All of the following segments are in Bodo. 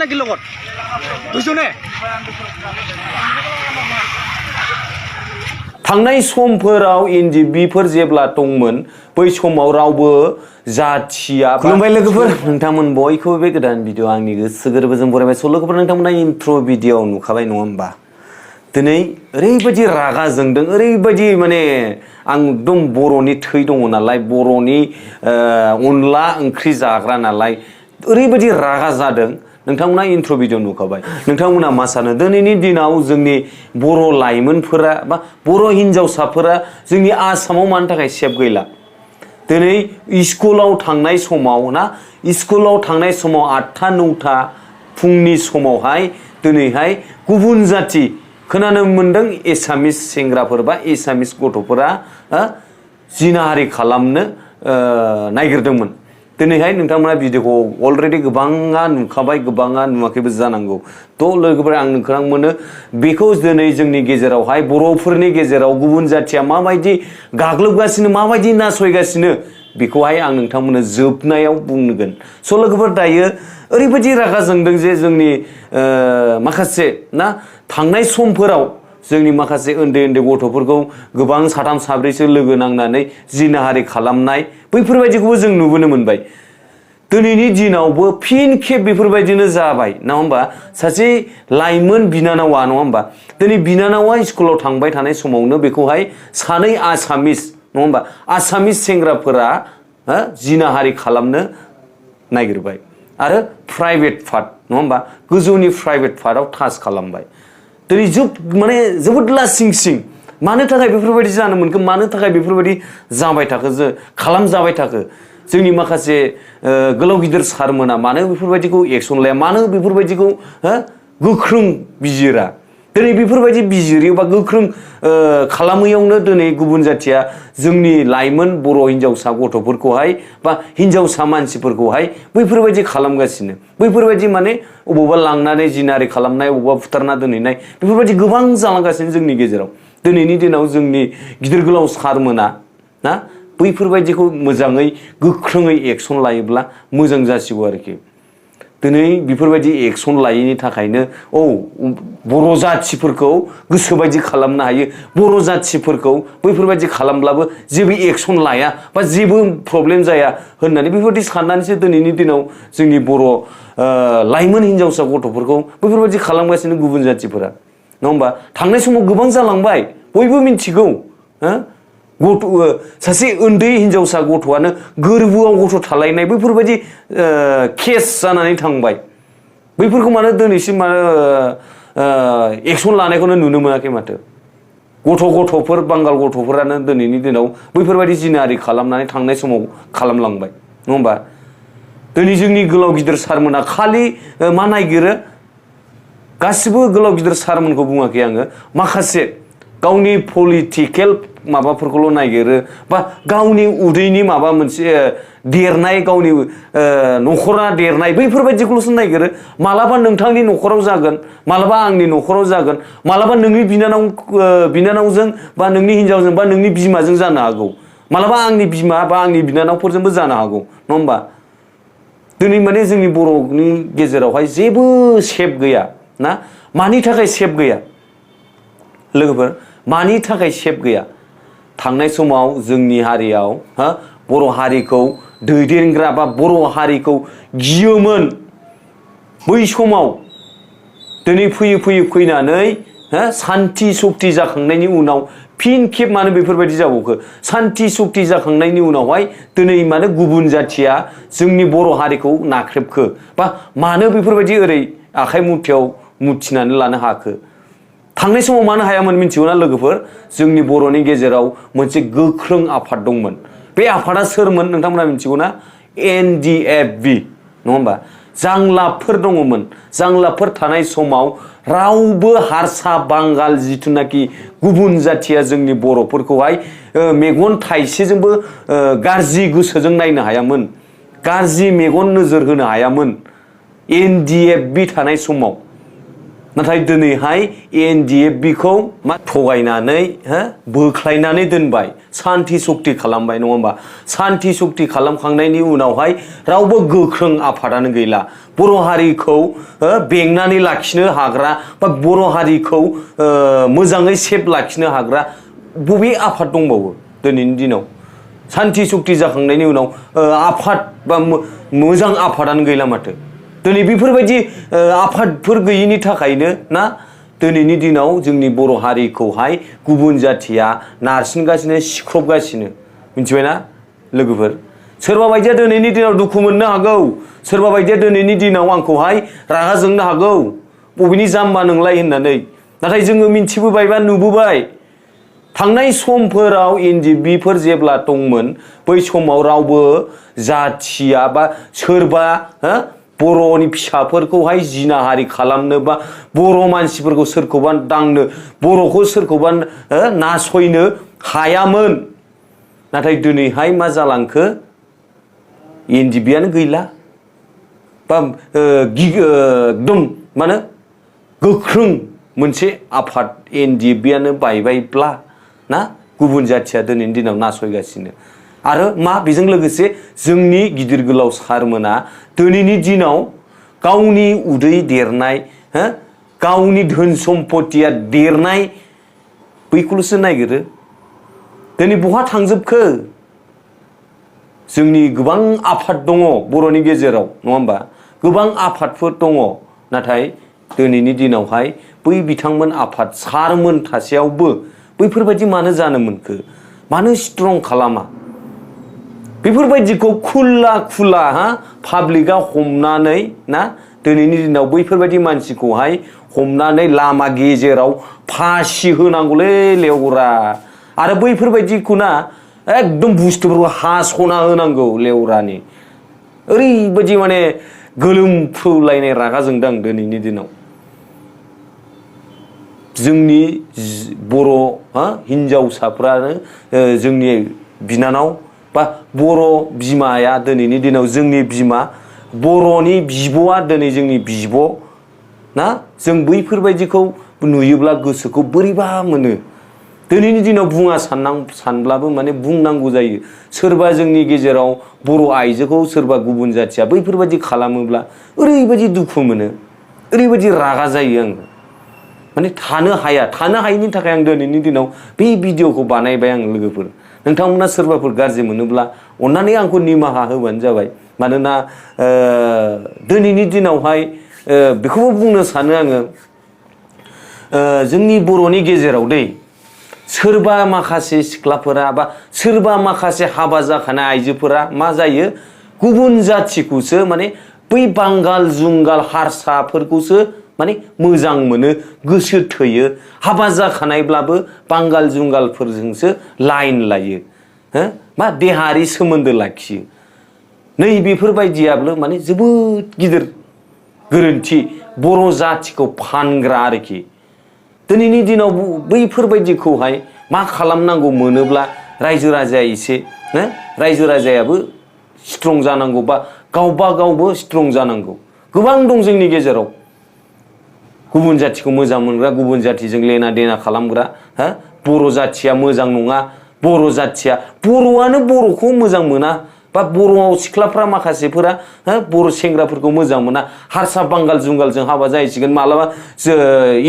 नाखि लगत बुझने थांनाय समफोराव एनजिबिफोर जेब्ला दंमोन बै समाव रावबो जाथिया खुलुमबाय लोगोफोर नोंथांमोन बयखौबो बे गोदान भिडिअ आंनि गोसो गोरबोजों बरायबाय स' लोगोफोर नोंथांमोना इन्ट्र' भिडिअ नुखाबाय नङा होमबा दिनै ओरैबायदि रागा जोंदों ओरैबायदि माने आं एकदम बर'नि थै दङ नालाय बर'नि अनला ओंख्रि जाग्रा नालाय ओरैबायदि रागा जादों नोंथांमोना इन्ट्र' भिडिअ नुखाबाय नोंथांमोना मा सानो दिनैनि दिनाव जोंनि बर' लाइमोनफोरा बा बर' हिनजावसाफोरा जोंनि आसामाव मानि थाखाय सेफ गैला दिनै स्कुलाव थांनाय समाव ना स्कुलाव थांनाय समाव 8टा 9टा फुंनि समावहाय दिनैहाय गुबुन जाति खोनानो मोनदों एसामिस सेंग्राफोर बा एसामिस गथ'फोरा जिनाहारि खालामनो नागिरदोंमोन दिनैहाय नोंथांमोना भिडिअखौ अलरेडि गोबाङा नुखाबाय गोबाङा नुवाखैबो जानांगौ थ' लोगोफोर आं नोंथांमोननो बेखौ दिनै जोंनि गेजेरावहाय बर'फोरनि गेजेराव गुबुन जाथिया माबायदि गाग्लोबगासिनो माबायदि नासयगासिनो बेखौहाय आं नोंथांमोननो जोबनायाव बुंगोन स' लोगोफोर दायो ओरैबायदि रागा जोंदों जे जोंनि माखासे ना थांनाय समफोराव जोंनि माखासे उन्दै उन्दै गथ'फोरखौ गोबां साथाम साब्रैसो लोगो नांनानै जिनाहारि खालामनाय बैफोरबायदिखौबो जों नुबोनो मोनबाय दिनैनि दिनावबो फिन खेब बेफोरबायदिनो जाबाय नङा होमबा सासे लाइमोन बिनानावा नङा होमबा दिनै बिनानावा स्कुलाव थांबाय थानाय समावनो बेखौहाय सानै आसामिस नङा होमबा आसामिस सेंग्राफोरा जिनाहारि खालामनो नागिरबाय आरो प्राइभेट पार्ट नङा होमबा गोजौनि प्राइभेट पार्टआव टाच खालामबाय दिनै माने जोबोद लासिंसिं मानो थाखाय बेफोरबायदि जानो मोनखो मानो थाखाय बेफोरबायदि जाबाय थाखो खालामजाबाय थाखो जोंनि माखासे गोलाव गिदिर सारमोना मानो बेफोरबायदिखौ एक्सन लाया मानो बेफोरबायदिखौ गोख्रों बिजिरा दिनै बेफोरबायदि बिजिरो बा गोख्रों खालामैयावनो दिनै गुबुन जाथिया जोंनि लाइमोन बर' हिनजावसा गथ'फोरखौहाय बा हिनजावसा मानसिफोरखौहाय बैफोरबायदि खालामगासिनो बैफोरबायदि माने अबावबा लांनानै जिनाहारि खालामनाय अबावबा फुथारना दोनहैनाय बेफोरबायदि गोबां जालांगासिनो जोंनि गेजेराव दिनैनि दिनाव जोंनि गिदिर गोलाव सारमोना ना बैफोरबायदिखौ मोजाङै गोख्रोङै एक्सन लायोब्ला मोजां जासिगौ आरोखि दिनै बेफोरबायदि एक्सन लायैनि थाखायनो बर' जाथिफोरखौ गोसोबायदि खालामनो हायो बर' जाथिफोरखौ बैफोरबायदि खालामब्लाबो जेबो एक्सन लाया बा जेबो प्रब्लेम जाया होननानै बेफोरबायदि साननानैसो दिनैनि दिनाव जोंनि बर' लाइमोन हिनजावसा गथ'फोरखौ बैफोरबायदि खालामगासिनो गुबुन जाथिफोरा नङा होमबा थांनाय समाव गोबां जालांबाय बयबो मिथिगौ सासे उन्दै हिनजावसा गथ'आनो गोरबोआव गथ' थालायनाय बैफोरबायदि केस जानानै थांबाय बैफोरखौ मानो दिनैसिम एक्सन लानायखौनो नुनो मोनाखै माथो गथ'फोर बांगाल गथ'फोरानो दिनैनि दिनाव बैफोरबायदि जिनाहारि खालामनानै थांनाय समाव खालामलांबाय नङा होमबा दिनै जोंनि गोलाव गिदिर सारमोना खालि मा नागिरो गासिबो गोलाव गिदिर सारमोनखौ बुङाखै आङो माखासे गावनि पलिटिकेल माबाफोरखौल' नागिरो बा गावनि उदैनि माबा मोनसे देरनाय गावनि न'खरा देरनाय बैफोरबायदिखौल'सो नागिरो मालाबा नोंथांनि न'खराव जागोन मालाबा आंनि न'खराव जागोन मालाबा नोंनि बिनानावजों बा नोंनि हिनजावजों बा नोंनि बिमाजों जानो हागौ मालाबा आंनि बिमा बा आंनि बिनानावफोरजोंबो जानो हागौ नङा होमबा दिनै माने जोंनि बर'नि गेजेरावहाय जेबो सेफ गैया ना मानि थाखाय सेफ गैया लोगोफोर मानि थाखाय सेफ गैया थांनाय समाव जोंनि हारियाव बर' हारिखौ दैदेनग्रा बा बर' हारिखौ गियोमोन बै समाव दिनै फैनानै सान्ति सक्ति जाखांनायनि उनाव फिन खेब मानो बेफोरबायदि जाबावखो सान्ति सक्ति जाखांनायनि उनावहाय दिनै मानो गुबुन जाथिया जोंनि बर' हारिखौ नाख्रेबखो बा मानो बेफोरबायदि ओरै आखाइ मुथायाव मुथिनानै लानो हाखो थांनाय समाव मानो हायामोन मिथिगौना लोगोफोर जोंनि बर'नि गेजेराव मोनसे गोख्रों आफाद दंमोन बे आफादा सोरमोन नोंथांमोना मिथिगौना NDFB नङा होमबा जांलाबफोर दङमोन जांलाबफोर थानाय समाव रावबो हारसा बांगाल जिथुनाखि गुबुन जाथिया जोंनि बर'फोरखौहाय मेगन थाइसेजोंबो गाज्रि गोसोजों नायनो हायामोन गाज्रि मेगन नोजोर होनो हायामोन NDFB थानाय समाव नाथाय दिनैहाय NDFB खौ मा थगायनानै बोख्लायनानै दोनबाय सान्ति सक्ति खालामबाय नङा होमबा सान्ति सक्ति खालामखांनायनि उनावहाय रावबो गोख्रों आफादानो गैला बर' हारिखौ बेंनानै लाखिनो हाग्रा बा बर' हारिखौ मोजाङै सेफ लाखिनो हाग्रा बबे आफाद दंबावो दिनैनि दिनाव सान्ति सक्ति जाखांनायनि उनाव आफाद बा मोजां आफादानो गैला माथो दिनै बेफोरबायदि आफादफोर गैयिनि थाखायनो ना दिनैनि दिनाव जोंनि बर' हारिखौहाय गुबुन जाथिया नारसिनगासिनो सिख्रबगासिनो मिथिबायना लोगोफोर सोरबा बायदिया दिनैनि दिनाव दुखु मोननो हागौ सोरबा बायदिया दिनैनि दिनाव आंखौहाय रागा जोंनो हागौ बबेनि जाम्बा नोंलाय होननानै नाथाय जोङो मिथिबोबाय बा नुबोबाय थांनाय समफोराव NDFBफोर जेब्ला दंमोन बै समाव रावबो जाथिया बा सोरबा बर'नि फिसाफोरखौहाय जिनाहारि खालामनो बा बर' मानसिफोरखौ सोरखौबा दांनो बर'खौ सोरखौबा नासयनो हायामोन नाथाय दिनैहाय मा जालांखो NDFBआनो गैला बा एकदम माने गोख्रों मोनसे आफाद NDFBआनो बायबायब्ला ना गुबुन जाथिया दिनैनि दिनाव नासयगासिनो आरो मा बेजों लोगोसे जोंनि गिदिर गोलाव सारमोना दिनैनि दिनाव गावनि उदै देरनाय गावनि धोन सम्पतिया देरनाय बैखौल'सो नागिरो दिनै बहा थांजोबखो जोंनि गोबां आफाद दङ बर'नि गेजेराव नङा होमबा गोबां आफादफोर दङ नाथाय दिनैनि दिनावहाय बै बिथांमोन आफाद सारमोन थासेयावबो बैफोरबायदि मानो जानो मोनखो मानो स्ट्रं खालामा बेफोरबायदिखौ खुला खुला पाब्लिकआ हमनानै ना दिनैनि दिनाव बैफोरबायदि मानसिखौहाय हमनानै लामा गेजेराव फासि होनांगौलै लेवरा आरो बैफोरबायदिखौ ना एकदम बुस्थुफोरखौ हास'ना होनांगौ लेवरानि ओरैबायदि माने गोलोमफ्रुलायनाय रागा जोंदों आं दिनैनि दिनाव जोंनि बर' हिन्जावसाफ्रानो जोंनि बिनानाव बा बर' बिमाया दिनैनि दिनाव जोंनि बिमा बर'नि बिब'आ दिनै जोंनि बिब' ना जों बैफोरबायदिखौ नुयोब्ला गोसोखौ बोरैबा मोनो दिनैनि दिनाव बुङा सानब्लाबो माने बुंनांगौ जायो सोरबा जोंनि गेजेराव बर' आइजोखौ सोरबा गुबुन जाथिया बैफोरबायदि खालामोब्ला ओरैबायदि दुखु मोनो ओरैबायदि रागा जायो आङो माने थानो हायैनि थाखाय आं दिनैनि दिनाव बे भिडिअखौ बानायबाय आं लोगोफोर नोंथांमोना सोरबाफोर गाज्रि मोनोब्ला अन्नानै आंखौ निमाहा होबानो जाबाय मानोना दिनैनि दिनावहाय बेखौबो बुंनो सानो आङो जोंनि बर'नि गेजेराव दै सोरबा माखासे सिख्लाफोरा बा सोरबा माखासे हाबा जाखानाय आइजोफोरा मा जायो गुबुन जाथिखौसो माने बै बांगाल जुंगाल हारसाफोरखौसो माने मोजां मोनो गोसो थोयो हाबा जाखानायब्लाबो बांगाल जुंगालफोरजोंसो लाइन लायो मा देहायारि सोमोन्दो लाखियो नै बेफोरबायदियाबो माने जोबोद गिदिर गोरोन्थि बर' जातिखौ फानग्रा आरोखि दिनैनि दिनाव बैफोरबायदिखौहाय मा खालामनांगौ मोनोब्ला रायजो राजाया एसे रायजो राजायाबो स्ट्रं जानांगौ बा गावबा गावबो स्ट्रं जानांगौ गोबां दं जोंनि गेजेराव गुबुन जातिखौ मोजां मोनग्रा गुबुन जातिजों लेना देना खालामग्रा बर' जातिया मोजां नङा बर' जातिया बर'आनो बर'खौ मोजां मोना बा बर'आव सिख्लाफ्रा माखासेफोरा बर' सेंग्राफोरखौ मोजां मोना हारसा बांगाल जुंगालजों हाबा जाहैसिगोन मालाबा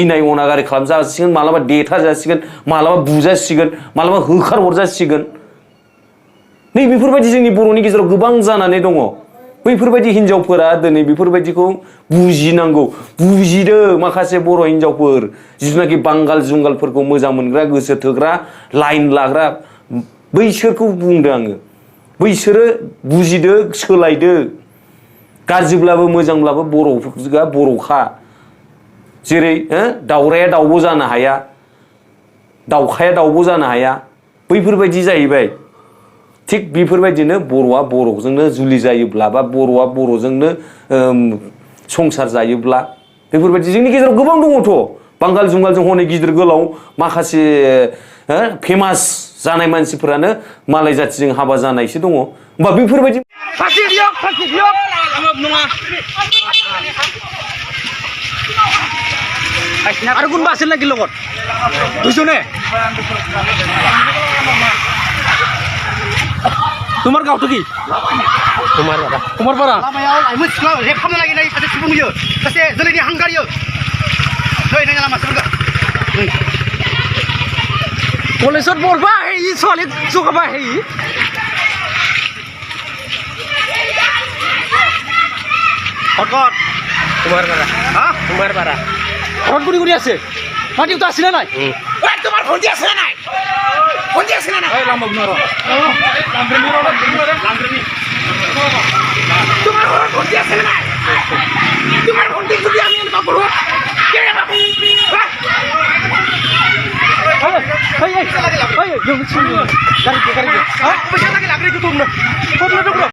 इनाय अनागारि खालामजासिगोन मालाबा देथा जासिगोन मालाबा बुजासिगोन मालाबा होखार हरजासिगोन नै बेफोरबायदि जोंनि बर'नि गेजेराव गोबां जानानै दङ बैफोरबायदि हिनजावफोरा दिनै बेफोरबायदिखौ बुजिनांगौ बुजिदो माखासे बर' हिनजावफोर जिथुनाखि बांगाल जुंगालफोरखौ मोजां मोनग्रा गोसो थोग्रा लाइन लाग्रा बैसोरखौ बुंदों आङो बैसोरो बुजिदो सोलायदो गाज्रिब्लाबो मोजांब्लाबो बर'फोरा बर'खा जेरै दाउराया दाउब' जानो हाया दाउखाया दाउब' जानो हाया बैफोरबायदि जाहैबाय थिग बेफोरबायदिनो बर'आ बर'जोंनो जुलि जायोब्ला बा बर'आ बर'जोंनो संसार जायोब्ला बेफोरबायदि जोंनि गेजेराव गोबां दङथ' बांगाल जुंगालजों हनै गिदिर गोलाव माखासे फेमास जानाय मानसिफोरानो मालाय जातिजों हाबा जानायसो दङ होमबा बेफोरबायदि আৰু কোনোবা আছিল নেকি লগত দুজনে তোমাৰ গাঁৱটো কি কুমাৰপাৰা কলেজত পঢ়বা আহে ছোৱালীক জগাবা আহে কুমাৰপাৰা ঘৰত গুৰি গুৰি আছে মা দেউতা আছিলে নাই তোমাৰ ভণ্টি আছে নাই তোমাৰ ঘৰত ভণ্টি আছে নাই তোমাৰ ভণ্টি যদি আমি এনেকুৱা কৰোঁ পইচা লাগে